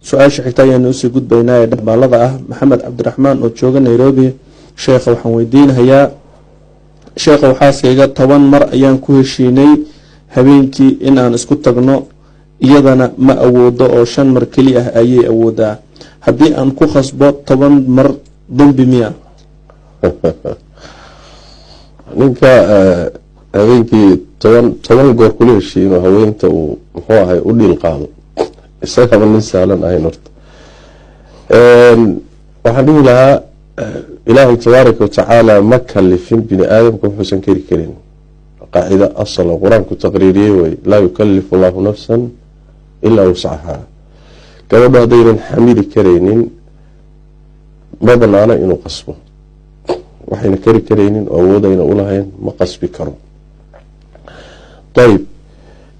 Su-aasha xigta ayaanu usii gudbaynaa ee dhambaalada ah. Maxamed Cabdiraxmaan oo jooga Nairobi: "Sheekha waxaan weydiinhayaa, sheekha, xaaskayga 10 mar ayaan ku heshiinay habeenkii in aan isku tagno, iyadana ma awoodo oo 5 mar keli ah ayay awoodaa. Haddii aan ku khasbo 10 mar, dembi miya?" Ninka habeenkii 10 goor kula heshiiy inuu haweenta uu muxuu ahay u dhiil qaado, isagaba nin sahlan ahayn. Horta waxaan dhihi lahaa, Ilaahay tabaaraka watacaala ma kalifin bini aadamka wuxuusan keri karin. Qaacida asal oo Qur-aanku taqriiriyey wey: laa yukalifu Allahu nafsan ilaa wuscahaa. Gabadho haddaynan xamili karaynin, ma banaano inuu qasbo. Waxayna kari karaynin oo awoodayna ulahayn ma qasbi karo. Ayib,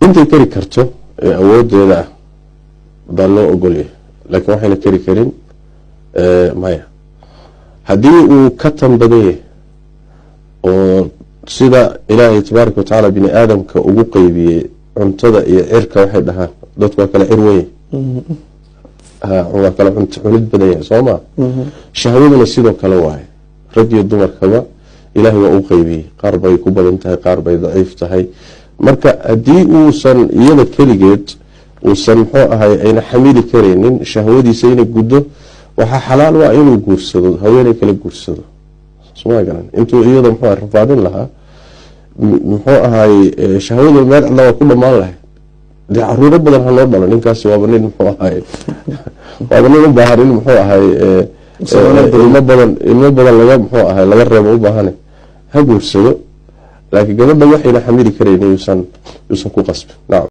intay kari karto ee awoodeeda ah baa loo ogolyahay, laakiin waxayna kari karin maya. Haddii uu ka tan badan yahay, oo sida Ilaahay tabaaraka watacaala bini aadamka ugu qeybiyey cuntada iyo cirka, waxay dhahaan dadku waa kala cir weyn, waa kala cunid badan yahay, soo ma? Shahwaduna sidoo kale waaye. Rag iyo dumarkaba Ilaahay waa u qeybiyey, qaar bay ku badan tahay, qaar bay daciif tahay. Marka haddii uusan iyada keligeed uusan muxuu ahay ayna xamili karaynin shahwadiisa inay guddo, waxaa xalaal waa inuu guursado, haweeney kala guursado, soma garan? Intuu iyada muxuu rafaadin lahaa, muxuu ahay, shahwadu meel cidla waa ku dhamaan lahayd. Dee caruuro badan ha loo dhalo. Ninkaasi waaba nin muxuu ahay, waaba nin u baahan in muxuu ahay ilmo badan laga muxuu ahay laga reebo u baahan. Ha guursado, laakiin gabadha waxayna xamili karaynin yuusan ku qasbin. Nacam.